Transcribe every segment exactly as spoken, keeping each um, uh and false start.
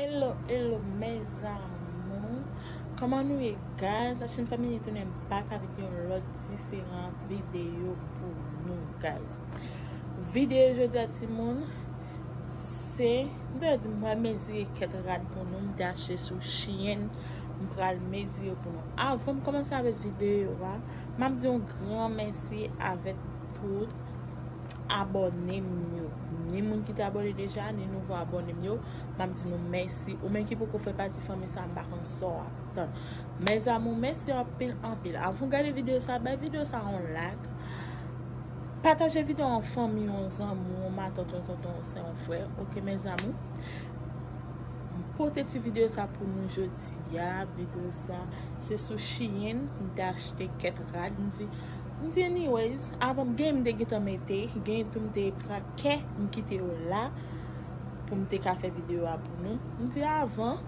Hello, hello, mes amours. Kòman nou ye, guys? Action Family tounen back avèk yon lòt diferan videyo pou nou, guys. Videyo jodi a, timoun, se, m te di m pral mezire kèk rad pou nou, m te achte sou Shein, m pral mezire pou nou. Avan m kòmanse avèk videyo a, m ap di yon gran mèsi avèk tout abòne m yo. Ni moun ki te abòne deja, ni nouvo abòne m yo. M ap di nou mèsi. Ou menm ki poko fè pati fanmi sa, m pa konn sa w ap tann. Mes amours, mèsi anpil, anpil. Avan w gade videyo sa, bay videyo sa yon like. Pataje videyo an fanmi, yon zanmi, yon matant, yon tonton, yon sè, yon frè. Oke, mes amours? M pote ti videyo sa pou nou jodi a. Videyo sa, se sou Shein. M te achte kèk rad. M di, m di, anyways, avan m gen, m te gentan mete, gen tou m te pran kè, m kite yo la pou m te ka fè videyo a pou nou. M di, avan,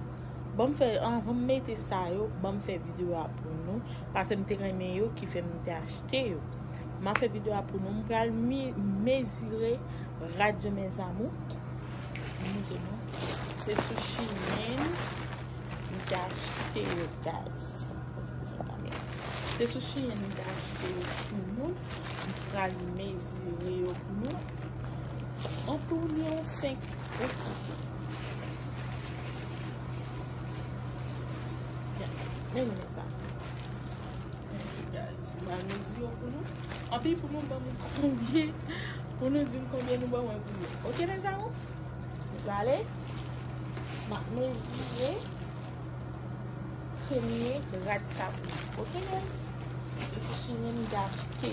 ban m fè, avan m mete sa yo, ban m fè videyo a pou nou. Paske m te renmen yo, ki fè m te achte yo. M ap fè videyo a pou nou. M pral mi-, mezire rad yo, mes amours. M montre nou. Se sou Shein m te achte yo, guys. Fò ti desann kamera. Se sou Shein m te achte yo, timoun. M pral mezire yo pou nou. An tou, li yon senk ou sis. Men nou sa. Guys, m pral mezire yo pou nou. Anpi pou nou ban m konbyen, pou nou di m konbyen nou ban mwen pou yo. Oke, mes amours? Nou prale. M ap mezire premye rad sa pou nou. Oke, guys? Se sou Shein m te achte.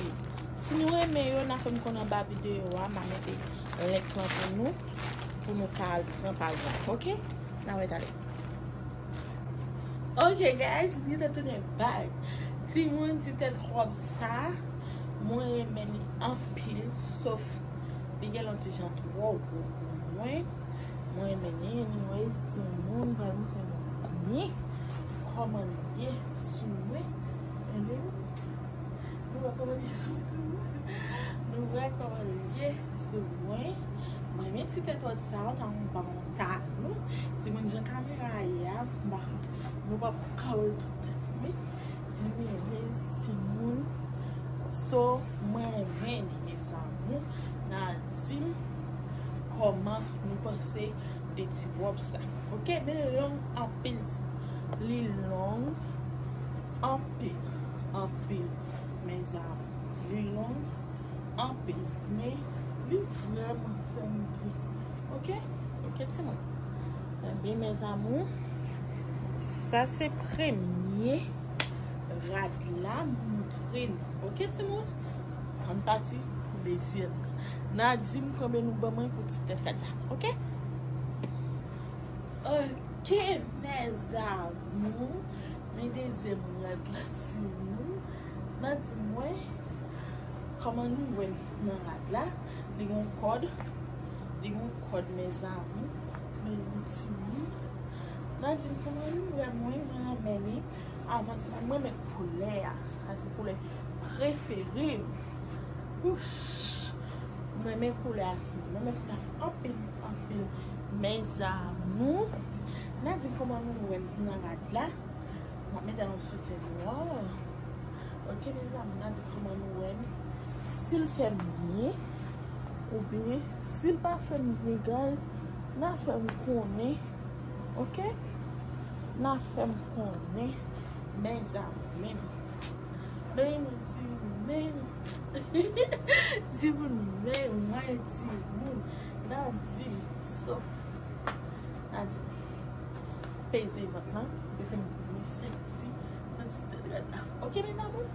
Si nou renmen yo, n a fè m konnen anba videyo a, m a mete link lan pou nou, pou nou ka al pran pa nou. Oke? N a wè talè. Ok, guys, m gentan tounen back. Timoun, ti tèt wòb sa, mwen renmen li anpil, sof li gen yon ti jan twò gwo pou mwen. Mwen renmen li, anyways, timoun, pral montre nou byen kòman li ye sou mwen. And then, nou wè kòman li ye sou mwen, timoun. Nou wè kòman li ye sou mwen. Mwen renmen ti tèt wòb sa, ta yon ba yon talon. Timoun, jan kamera a ye a, m pa, nou p ap ka wè tout tèt mwen. Anyways, timoun. So, mwen renmen li, mes amours. N a di m kòman nou panse de ti wòb sa. Ok, men li long anpil, timoun. Li long anpil, anpil, mes amours. Li long anpil, men li vrèman fè m byen. Ok? Ok, timoun. Ebyen, mes amours, sa se premye rad la, m montre nou. Ok, timoun? Ann pati pou dezyèm nan. N a di m konbyen nou ban mwen pou ti tèt rad sa. Ok? Ok, mes amours. Men dezyèm rad la, timoun. N a di mwen kòman nou wè nan rad la. Li gon kòd. Li gon kòd, mes amours. Men li timoun. N a di m kòman nou wè mwen, mwen renmen li. Avan, timoun, mwen renmen koulè a. Sa se koulè prefere m. Wouch. Mwen renmen koulè a, timoun. Mwen renmen koulè a anpil, anpil. Mes amours. N a di m kòman nou wè m nan rad la. M ap mete yon soutyen nwa. Ok, mes amours, n a di kòman nou wè m. Si l fè m byen, oubyen si l pa fè m byen, guys, n a fè m konnen. Ok? N a fè m konnen. Mes amours, men. Men, men, timoun, men. Timoun, men, mwen, timoun. N a di m, sof. N a di m. Peze vant lan, epi m mete senti nan ti tèt rad la. Ok, mes amours?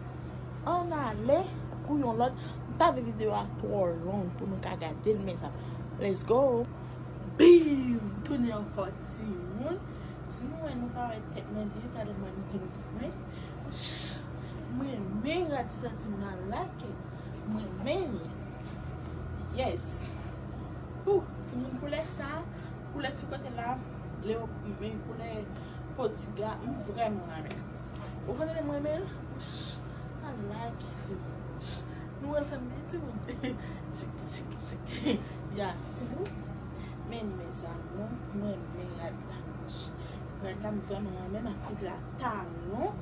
Ann ale pou yon lòt. M pa vle videyo a twò long pou nou ka gade l, mes amours. Let's go! Bim! Tounen ankò, timoun. Si nou wè nou pa wè tèt mwen byen, talè m al montre nou tèt mwen. Mwen renmen rad sa, timoun, I like it. Mwen renmen li. Yes. Ouh, timoun, koulè sa, koulè ti kote la, le, men koulè potiga, m vrèman renmen. Ou konnen mwen renmen l? Ouch, I like it. Nou wè l fè m byen, timoun. Chiki, chiki, chiki. Ya, timoun. Men, mes amours, mwen renmen rad la. Rad la m vrèman renmen, m ap mete l a talon,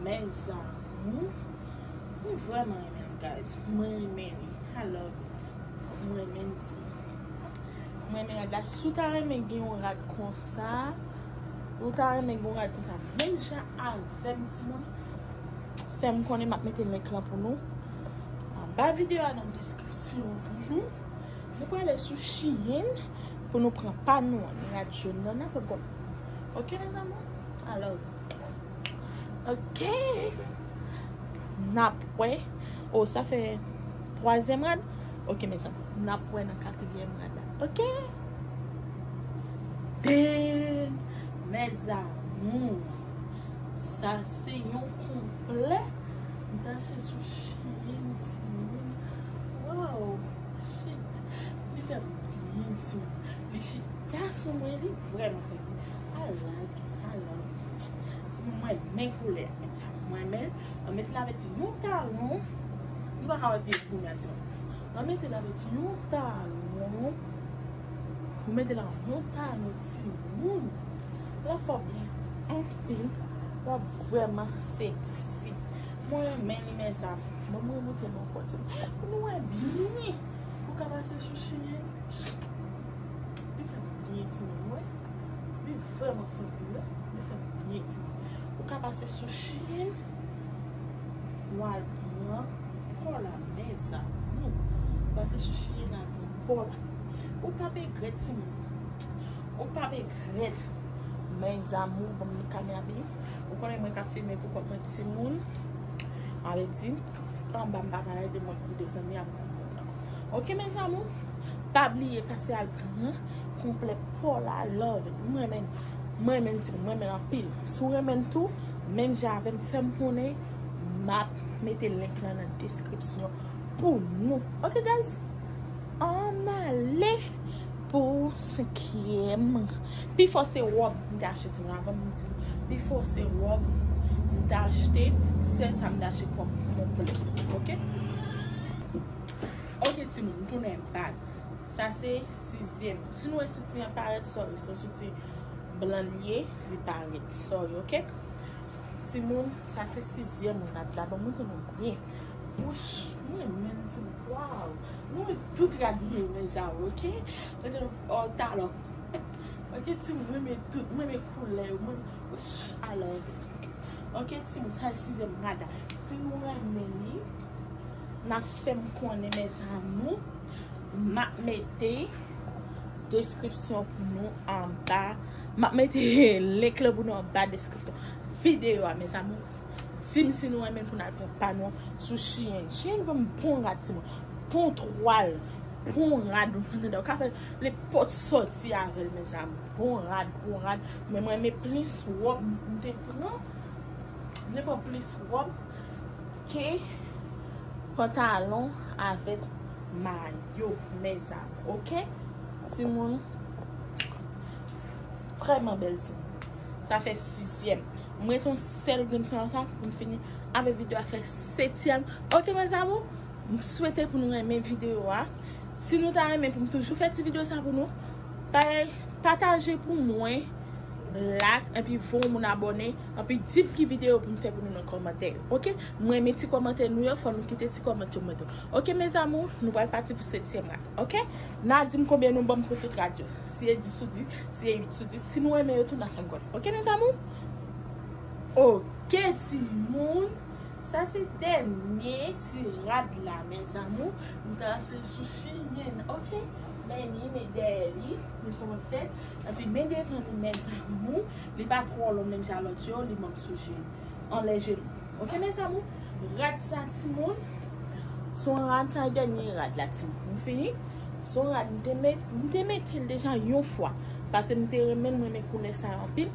mes amours. M vrèman renmen l, guys. Mwen renmen li. I love it. Mwen renmen l, timoun. Mwen renmen rad la. Si w ta renmen gen yon rad konsa, ou ta renmen gen yon rad konsa, menm jan avè m, timoun, fè m konnen, m ap mete link lan pou nou anba videyo a, nan deskripsyon pou nou. Nou prale sou Shein pou nou pran pa nou an. Rad jòn nan, n a fè m konnen. Ok, mes amours? Alò, ok. N ap wè. Oh, sa fè twazyèm rad. Ok, mes amours. N ap wè nan katriyèm rad la. Ok? Damn, mes amours. Sa se yon konplè. M t achte sou Shein, timoun. Wow, shit. Li fè m byen, timoun. Li chita sou mwen, li vrèman fè m byen. I like it, I love it. Timoun, mwen renmen koulè a, mes amours. Mwen renmen l. Mwen mete l avèk yon talon. Nou pa ka wè pye m kounye a, timoun. Mwen mete l avèk yon talon. Mwen mete l avèk yon talon, timoun. L ap fè w byen anpil. W ap vrèman seksi. Mwen renmen li, mes amours. Bon, mwen montre nou ankò, timoun. Pou nou wè byen. Ou ka pase sou Shein. Li fè m byen, timoun, wi. Li vrèman fè m byen. Li fè m byen, timoun. Ou ka pase sou Shein. W al pran pa w la, mes amours. Pase sou Shein, al pran pa w la. Ou p ap regrèt, timoun. Ou p ap regrèt. Mes amours, ban m kamera byen. Ou konnen mwen k ap filme pou kont mwen, timoun. Sa vle di, anba m pa ka rete, mwen pou desann li, apre sa m montre ankò. Ok, mes amours, pa bliye pase al pran konplè pa w la, love it. Mwen renmen, mwen renmen, timoun, mwen renmen anpil. Si w renmen tou, menm jan avè m, fè m konnen, m ap mete link lan nan deskripsyon pou nou. Ok, guys? Ann ale pou senkyèm. Pifò se wòb m te achte, timoun, avan m di. Pifò se wòb m te achte. Sèl sa m te achte kòm konplè. Ok? Ok, timoun, m tounen bag. Sa se sizyèm. Si nou wè soutyen an parèt, sorry, se yon soutyen blan li ye, li parèt. Sorry, ok? Timoun, sa se sizyèm rad la. Ban m montre nou byen. Wouch, mwen menm, timoun. Waw. Nou wè tout rad mwen, mes amours, ok? Mete nou, oh, talon. Ok, timoun, mwen renmen tout. Mwen renmen koulè yo. Mwen, wouch, I love it. Ok, timoun, sa se sizyèm rad la. Si nou renmen li, n a fè m konnen, mes amours. M ap mete deskripsyon pou nou anba. M ap mete link lan pou nou anba deskripsyon videyo a, mes amours. Di m si nou renmen pou n al pran pa nou an sou Shein. Shein vann bon rad, timoun. Bon twal, bon rad, ou konprann, ou ka fè nenpòt sòti avè l, mes amours. Bon rad, bon rad. Men mwen renmen plis wòb m te pran. M te pran plis wòb ke pantalon avèk mayo, mes amours, ok? Timoun, vrèman bèl, timoun. Sa fè sizyèm. Mwen ret yon sèl grenn san sa pou m fini avèk videyo a, fè setyèm. Ok, mes amours, m swete pou nou renmen videyo a. Si nou ta renmen pou m toujou fè ti videyo sa pou nou, pa-, pataje pou mwen, like, epi voye yon moun abòne, epi di m ki videyo pou m fè pou nou nan kòmantè. Ok? Mwen renmen ti kòmantè nou yo, fò nou kite ti kòmantè nou yo. Ok, mes amours, nou pral pati pou setyèm rad. Ok? N a di m konbyen nou ban m pou tout rad yo. Si e dis sou dis, si e uit sou dis. Si nou renmen yo tou, n a fè m konnen. Ok, mes amours? Ok, timoun. Sa se dènye ti rad la, mes amours. M te achte l sou Shein, ok? Men li, men dèyè li, li kòman fèt. Epi men devan li, mes amours, li pa twò long menm jan lòt yo, li mank sou je-, anlè jenou. Ok, mes amours? Rad sa, timoun. Se yon rad sa, dènye rad la, timoun. M fini. Se yon rad m te met-, m te mete l deja yon fwa. Paske m te renmen l, mwen renmen koulè sa yo anpil.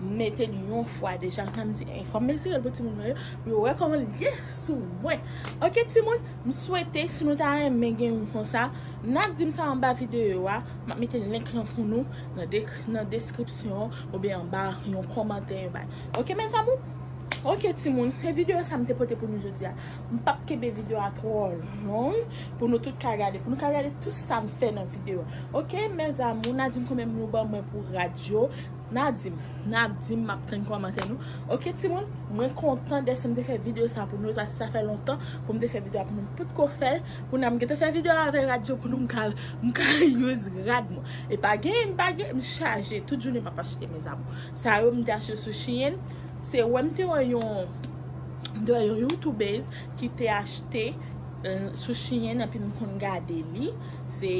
M mete l yon fwa deja. Jan m di, eh, fò m eseye l pou timoun mwen yo. Pou yo wè kòman l ye sou mwen. Ok, timoun, m swete, si nou ta renmen gen youn konsa, n a di m sa anba videyo a. M ap mete link lan pou nou nan de-, nan deskripsyon oubyen anba yon kòmantè, yon bagay. Ok, mes amours? Ok, timoun, se videyo sa m te pote pou nou jodi a. M p ap kenbe videyo a twò long pou nou tout ka gade, pou nou ka gade tout sa m fè nan videyo a. Ok, mes amours, n a di m konbyen moun yo ban mwen pou rad yo. N a di m, n a di m, m ap tann kòmantè nou. Ok, timoun, mwen kontan dèske m te fè videyo sa pou nou, sa, sa fè lontan pou m te fè videyo a pou nou, m potko fè l. Kounye a m gentan fè videyo avèk rad yo pou nou, m ka, m ka use rad mwen. E pa gen, m pa gen, m chaje. Tout jounen m ap achte, mes amours. Sa yo m te achte sou Shein. Se wè m te wè yon, m te wè yon YouTubers ki te achte, euh, sou Shein, epi m konn gade li. Se,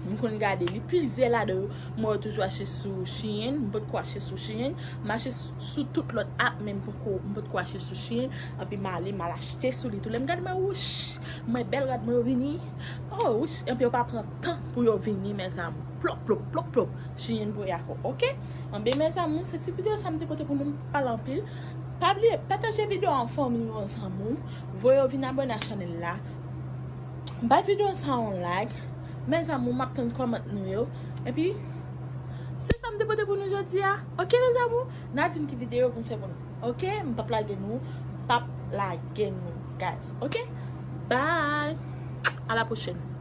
m konn gade li. Plizyè ladan yo, mwen yo toujou achte sou Shein. M potko achte sou Shein. M achte sou, sou tout lòt app, men m potko, m potko achte sou Shein. Epi m ale, m al achte sou li tou. Lè m gade, mwen, wouch, mwen bèl rad mwen yo vini. Oh, wouch, epi yo pa pran tan pou yo vini, mes amours. Plop, plop, plop, plop. Shein voye afè w, ok? Anben, mes amours, se ti videyo sa m te pote pou nou, m pa pale anpil. Pa bliye, pataje videyo a an fanmi w, an zanmi w. Voye yo vin abòne a chanèl la. Bay videyo sa yon like. Mes amours, m ap tann kòmantè nou yo. Epi, se sa m te pote pou nou jodi a. Ok, mes amours? N a di m ki videyo pou m fè pou nou. Ok? M p ap lage nou. M p ap lage nou, guys. Ok? Bye! À la prochaine.